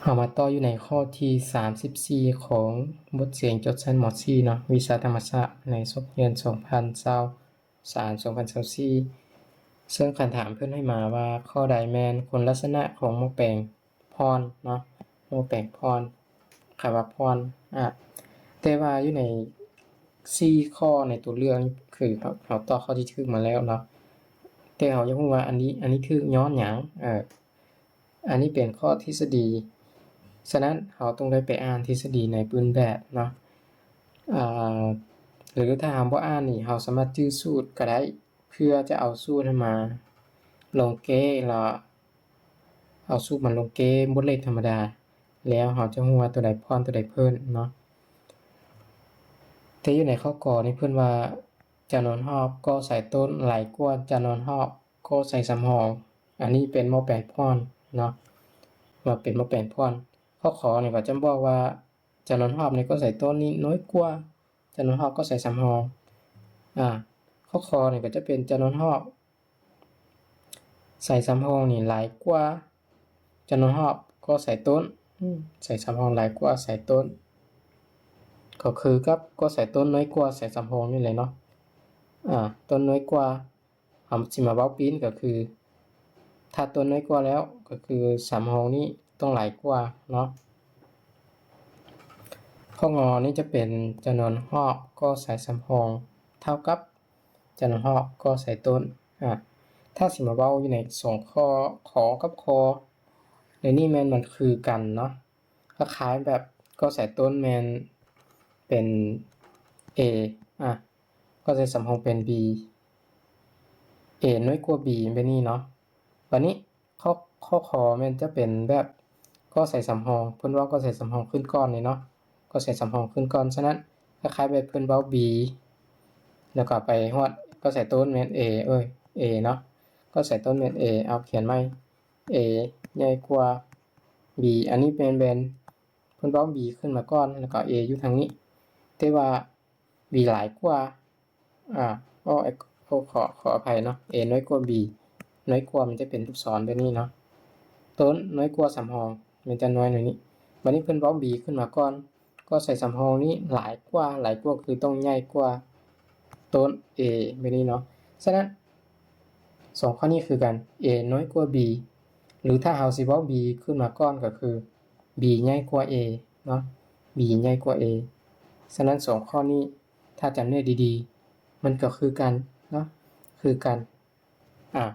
ເຮົາມາຕໍ່ຢູ່ໃນຂໍ້ທີສາມສິບສີ່ຂອງບົດສຽງຈົບຊັ້ນ ມ.ສີ່ ເນາະ, ວິຊາທຳມະຊາດ ໃນສົກຮຽນສອງພັນຊາວສາມ ສອງພັນຊາວສີ່ ເຊິ່ງຄຳຖາມເພິ່ນໃຫ້ມາວ່າ ຂໍ້ໃດແມ່ນຄຸນລັກສະນະຂອງໝໍ້ແປງພອນເນາະ, ໝໍ້ແປງພອນ, ຄຳວ່າພອນ ອາ ແຕ່ວ່າຢູ່ໃນສີ່ຂໍ້ໃນຕົວເລືອກ ຄືເຮົາ ເຮົາຕອບຂໍ້ທີ່ຖືກມາແລ້ວເນາະ, ແຕ່ເຮົາຢາກຮູ້ວ່າອັນນີ້ ອັນນີ້ຖືກຍ້ອນຫຍັງ? ເອີ ອັນນີ້ເປັນຂໍ້ທິດສະດີ, ສະນັ້ນເຮົາຕ້ອງໄດ້ໄປອ່ານທິດສະດີໃນປຶ້ມແບບເນາະ, ອາ ຫຼືຖ້າເຮົາບໍ່ອ່ານນີ້ ເຮົາສາມາດຈື່ສູດກໍໄດ້ ເພື່ອຈະເອົາສູດຫັ້ນມາລົງແກ້ ແລ້ວເອົາສູດມາລົງແກ້ບົດເລກທຳມະດາ ແລ້ວເຮົາຈະຮູ້ວ່າຕົວໃດພອນ ຕົວໃດເພີ້ນເນາະ. ແຕ່ຢູ່ໃນຂໍ້ ກ ນີ້ເພິ່ນວ່າ ຈຳນວນຮອບກໍສາຍຕົ້ນຫຼາຍກວ່າຈຳນວນຮອບກໍສາຍສຳຮອງ. ອັນນີ້ເປັນໝໍ້ແປງພອນເນາະ, ວ່າເປັນໝໍ້ແປງພອນ. ຂໍ້ ຂ ນີ້ກໍຈະບອກວ່າ ຈຳນວນຮອບໃນກໍສາຍຕົ້ນນີ້ນ້ອຍກວ່າຈຳນວນຮອບກໍສາຍສຳຮອງ. ອາ ຂໍ້ ຂ ນີ້ກໍຈະເປັນຈຳນວນຮອບສາຍສຳຮອງນີ້ຫຼາຍກວ່າຈຳນວນຮອບກໍສາຍຕົ້ນ, ອາ ສາຍສຳຮອງຫຼາຍກວ່າສາຍຕົ້ນ ກໍຄືກັບກໍສາຍຕົ້ນນ້ອຍກວ່າສາຍສຳຮອງນີ້ແຫຼະເນາະ. ອາ ຕົ້ນນ້ອຍກວ່າ ເຮົາຊິມາເວົ້າປີ້ນກໍຄື ຖ້າຕົ້ນນ້ອຍກວ່າແລ້ວ ກໍຄືສຳຮອງນີ້ຕ້ອງຫຼາຍກວ່າເນາະ. ຂໍ້ ງ ນີ້ຈະເປັນຈຳນວນຮອບກໍສາຍສຳຮອງເທົ່າກັບຈຳນວນຮອບກໍສາຍຕົ້ນ. ອາ ຖ້າຊິມາເວົ້າຢູ່ໃນສອງຂໍ້ ຂ ກັບ ຄ ໃນນີ້ແມ່ນມັນຄືກັນເນາະ. ຄ້າຍໆແບບກໍສາຍຕົ້ນແມ່ນເປັນ A ອາ ກໍສາຍສຳຮອງເປັນ B, A ນ້ອຍກວ່າ B ແບບນີ້ເນາະ. ບາດນີ້ ຂໍ້ ຂໍ້ ຂ ແມ່ນຈະເປັນແບບກໍສາຍສຳຮອງ, ເພິ່ນເວົ້າກໍສາຍສຳຮອງຂຶ້ນກ່ອນນີ້ເນາະ, ກໍສາຍສຳຮອງຂຶ້ນກ່ອນ. ສະນັ້ນຄ້າຍໆແບບເພິ່ນເວົ້າ B ແລ້ວກໍໄປຮອດກໍສາຍຕົ້ນແມ່ນ A ເອີຍ A ເນາະ, ກໍສາຍຕົ້ນແມ່ນ A ເອົາຂຽນໃໝ່ A ໃຫຍ່ກວ່າ B. ອັນນີ້ແມ່ນ ແມ່ນເພິ່ນເວົ້າ B ຂຶ້ນມາກ່ອນ ແລ້ວກໍ A ຢູ່ທາງນີ້ ແຕ່ວ່າ B ຫຼາຍກວ່າ ອາ ຂໍ ຂໍ ຂໍອະໄພເນາະ, A ນ້ອຍກວ່າ B, ນ້ອຍກວ່າມັນຈະເປັນລູກສອນແບບນີ້ເນາະ, ຕົ້ນນ້ອຍກວ່າສຳຮອງ ແມ່ນຈະນ້ອຍໜ້ອຍນີ້. ບາດນີ້ເພິ່ນເວົ້າ B ຂຶ້ນມາກ່ອນ ກໍສາຍສຳຮອງນີ້ຫຼາຍກວ່າ, ຫຼາຍກວ່າຄືຕ້ອງໃຫຍ່ກວ່າຕົ້ນ A ແບບນີ້ເນາະ. ສະນັ້ນ ສອງຂໍ້ນີ້ຄືກັນ A ນ້ອຍກວ່າ B ຫຼືຖ້າເຮົາຊິເວົ້າ B ຂຶ້ນມາກ່ອນກໍຄື B ໃຫຍ່ກວ່າ A ເນາະ, B ໃຫຍ່ກວ່າ A. ສະນັ້ນສອງຂໍ້ນີ້ ຖ້າຈຳແນກດີໆ ມັນກໍຄືກັນເນາະ, ຄືກັນ ອາ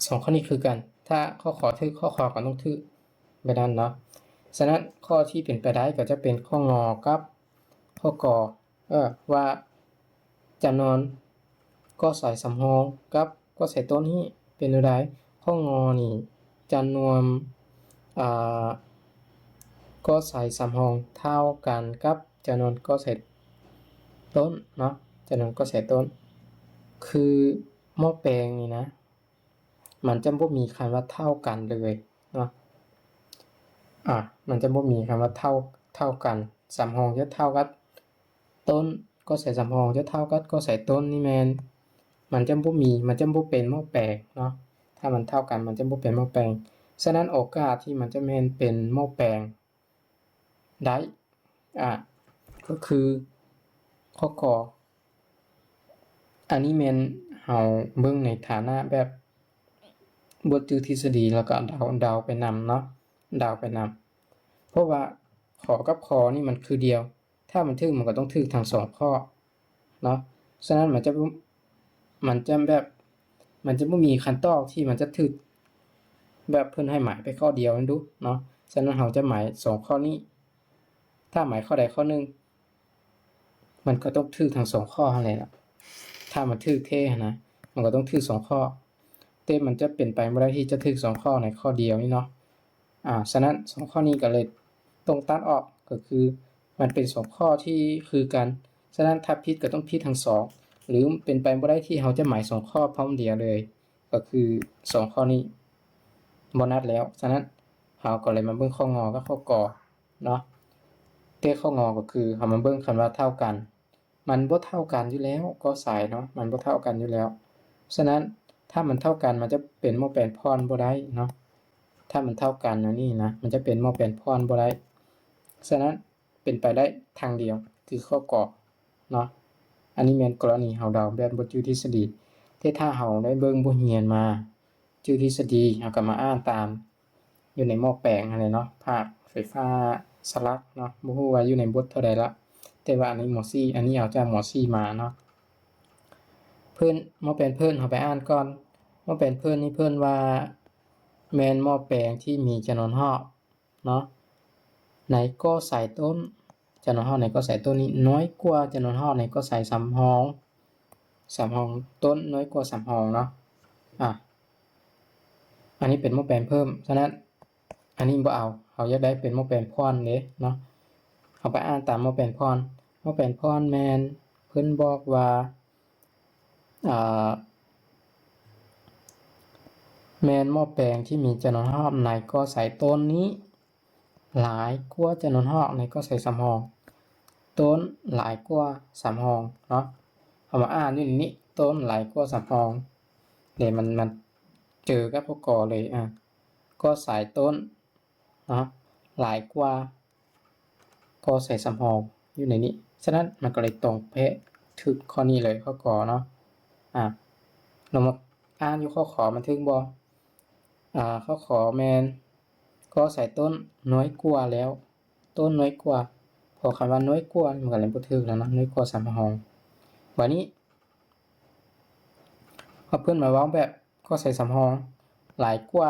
ສອງຂໍ້ນີ້ຄືກັນ. ຖ້າຂໍ້ ຂ ຖືກ ຂໍ້ ຂ ກໍຕ້ອງຖືກ ແບບນັ້ນເນາະ. ສະນັ້ນຂໍ້ທີ່ເປັນໄປໄດ້ກໍຈະເປັນຂໍ້ ງ ກັບຂໍ້ ກ ເອີ ວ່າຈຳນວນກໍສາຍສຳຮອງກັບກໍສາຍຕົ້ນນີ້ເປັນແນວໃດ? ຂໍ້ ງ ນີ້ຈຳນວນ ອາ ກໍສາຍສຳຮອງເທົ່າກັນກັບຈຳນວນກໍສາຍຕົ້ນເນາະ, ຈຳນວນກໍສາຍຕົ້ນ. ຄືໝໍ້ແປງນີ້ນະ ມັນຈະບໍ່ມີຄຳວ່າເທົ່າກັນເລີຍເນາະ, ອາ ມັນຈະບໍ່ມີຄຳວ່າເທົ່າ ເທົ່າກັນ, ສຳຮອງຈະເທົ່າກັບຕົ້ນ, ກໍສາຍສຳຮອງຈະເທົ່າກັບກໍສາຍຕົ້ນນີ້ແມ່ນ ມັນຈະບໍ່ມີ, ມັນຈະບໍ່ເປັນໝໍ້ແປງເນາະ. ຖ້າມັນເທົ່າກັນ ມັນຈະບໍ່ເປັນໝໍ້ແປງ. ສະນັ້ນໂອກາດທີ່ມັນຈະແມ່ນເປັນໝໍ້ແປງ ໄດ້ ອາ ກໍຄືຂໍ້ ກ. ອັນນີ້ແມ່ນເຮົາເບິ່ງໃນຖານະແບບບໍ່ຈື່ທິດສະດີ ແລ້ວກໍເດົາ ເດົາໄປນຳເນາະ, ເດົາໄປນຳ. ເພາະວ່າ ຂ ກັບ ຄ ນີ້ມັນຄືດຽວ, ຖ້າມັນຖືກ ມັນກໍຕ້ອງຖືກທັງສອງຂໍ້ເນາະ. ສະນັ້ນມັນຈະ ມັນຈະແບບ ມັນຈະບໍ່ມີຄຳຕອບທີ່ມັນຈະຖືກ ແບບເພິ່ນໃຫ້ໝາຍໄປຂໍ້ດຽວນັ້ນດຸເນາະ. ສະນັ້ນເຮົາຈະໝາຍສອງຂໍ້ນີ້, ຖ້າໝາຍຂໍ້ໃດຂໍ້ໜຶ່ງ ມັນກໍຕ້ອງຖືກທັງສອງຂໍ້ຫັ້ນແຫຼະ. ຖ້າມັນຖືກແທ້ຫັ້ນນະ ມັນກໍຕ້ອງຖືກສອງຂໍ້, ແຕ່ມັນຈະເປັນໄປບໍ່ໄດ້ທີ່ຈະຖືກສອງຂໍ້ໃນຂໍ້ດຽວນີ້ເນາະ. ອາ ສະນັ້ນສອງຂໍ້ນີ້ກໍເລີຍຕ້ອງຕັດອອກ, ກໍຄືມັນເປັນສອງຂໍ້ທີ່ຄືກັນ. ສະນັ້ນຖ້າຜິດກໍຕ້ອງຜິດທັງສອງ, ຫຼືເປັນໄປບໍ່ໄດ້ທີ່ເຮົາຈະໝາຍສອງຂໍ້ພ້ອມດຽວເລີຍ, ກໍຄືສອງຂໍ້ນີ້ບໍ່ນັດແລ້ວ. ສະນັ້ນເຮົາກໍເລີຍມາເບິ່ງຂໍ້ ງ ກັບຂໍ້ ກ ເນາະ. ແຕ່ຂໍ້ ງ ກໍຄືເຮົາມາເບິ່ງຄຳວ່າເທົ່າກັນ, ມັນບໍ່ເທົ່າກັນຢູ່ແລ້ວ ກໍສາຍເນາະ, ມັນບໍ່ເທົ່າກັນຢູ່ແລ້ວ. ສະນັ້ນຖ້າມັນເທົ່າກັນ ມັນຈະເປັນໝໍ້ແປງພອນບໍ່ໄດ້ເນາະ. ຖ້າມັນເທົ່າກັນອັນນີ້ນະ ມັນຈະເປັນໝໍ້ແປນພອນບໍ່ໄດ້. ສະນັ້ນ ເປັນໄປໄດ້ທາງດຽວ ຄືຂໍ້ ກ ເນາະ. ອັນນີ້ແມ່ນກໍລະນີເຮົາເດົາແບບບໍ່ຈື່ທິດສະດີ. ແຕ່ຖ້າເຮົາໄດ້ເບິ່ງບົດຮຽນມາ ຈື່ທິດສະດີ ເຮົາກໍມາອ່ານຕາມຢູ່ໃນໝໍ້ແປງຫັ້ນແຫຼະເນາະ, ພາກໄຟຟ້າສະຫຼັກເນາະ. ບໍ່ຮູ້ວ່າຢູ່ໃນບົດເທົ່າໃດລະ, ແຕ່ວ່າອັນນີ້ ມ.ສີ່ ອັນນີ້ເອົາຈາກ ມ.ສີ່ ມາເນາະ. ເພິ່ນ ໝໍ້ແປງເພິ່ນ ເຮົາໄປອ່ານກ່ອນ. ໝໍ້ແປງເພິ່ນນີ້ເພິ່ນວ່າແມ່ນໝໍ້ແປງທີ່ມີຈຳນວນຮອບ ເນາະ ໃນກໍໃສຕົ້ນ, ຈຳນວນຮອບໃນກໍໃສຕົ້ນນີ້ນ້ອຍກວ່າຈຳນວນຮອບໃນກໍໃສສຳຮອງ, ສຳຮອງຕົ້ນນ້ອຍກວ່າສຳຮອງເນາະ. ອາ ອັນນີ້ເປັນໝໍ້ແປງເພີ່ມ, ສະນັ້ນ ອັນນີ້ບໍ່ເອົາ, ເຮົາຢາກໄດ້ເປັນໝໍ້ແປງພອນເດ້ເນາະ. ເຮົາໄປອ່ານຕາມໝໍ້ແປງພອນ. ໝໍ້ແປງພອນແມ່ນເພິ່ນບອກວ່າ ອາ ແມ່ນໝໍ້ແປງທີ່ມີຈຳນວນຮອບໃນກໍໃສຕົ້ນນີ້ຫຼາຍກວ່າຈຳນວນຮອບໃນກໍໃສສຳຮອງ, ຕົ້ນຫຼາຍກວ່າສຳຮອງເນາະ. ເຮົາມາອ່ານຢູ່ໃນນີ້ ຕົ້ນຫຼາຍກວ່າສຳຮອງເດ້, ມັນ ມັນເຈີກັບຂໍ້ ກ ເລີຍ. ອາ ກໍໃສຕົ້ນເນາະ ຫຼາຍກວ່າ ກໍໃສສຳຮອງຢູ່ໃນນີ້. ສະນັ້ນ ມັນກໍເລີຍຕົງເປະ ຖືກຂໍ້ນີ້ເລີຍ ຂໍ້ ກ ເນາະ. ອາ ລອງມາອ່ານຢູ່ຂໍ້ ຂ ມັນຖືກບໍ່? ອາ ຂໍ້ ຂ ແມ່ນກໍໃສຕົ້ນນ້ອຍກວ່າແລ້ວ, ຕົ້ນນ້ອຍກວ່າ, ເພາະຄຳວ່ານ້ອຍກວ່າມັນກໍເລີຍບໍ່ຖືກແລ້ວເນາະ, ນ້ອຍກວ່າສຳຮອງ. ບາດນີ້ ເຮົາເພິ່ນມາເວົ້າແບບກໍໃສສຳຮອງຫຼາຍກວ່າ,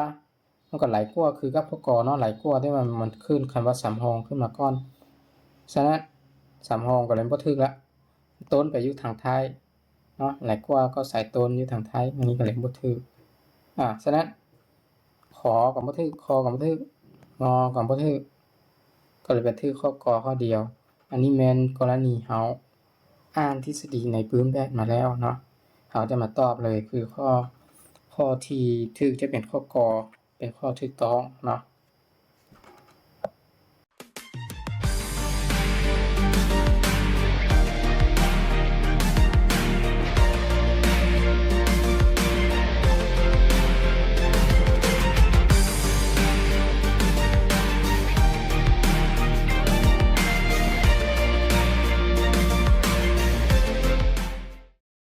ມັນກໍຫຼາຍກວ່າຄືກັບຂໍ້ ກ ເນາະ, ຫຼາຍກວ່າ ແຕ່ວ່າມັນຂຶ້ນຄຳວ່າສຳຮອງຂຶ້ນມາກ່ອນ. ສະນັ້ນ ສຳຮອງກໍເລີຍບໍ່ຖືກລະ, ຕົ້ນໄປຢູ່ທາງທ້າຍເນາະ, ຫຼາຍກວ່າກໍໃສຕົ້ນຢູ່ທາງທ້າຍ, ອັນນີ້ກໍເລີຍບໍ່ຖືກ. ອາ ສະນັ້ນ ຂ ກໍບໍ່ຖືກ, ຄ ກໍບໍ່ຖືກ, ງ ກໍບໍ່ຖືກ, ກໍເລີຍໄປຖືກຂໍ້ ກ ຂໍ້ດຽວ. ອັນນີ້ແມ່ນກໍລະນີເຮົາອ່ານທິດສະດີໃນປຶ້ມແບບມາແລ້ວເນາະ. ເຮົາຈະມາຕອບເລີຍ ຄືຂໍ້ ຂໍ້ທີ່ຖືກຈະເປັນຂໍ້ ກ ເປັນຂໍ້ຖືກຕ້ອງເນາະ.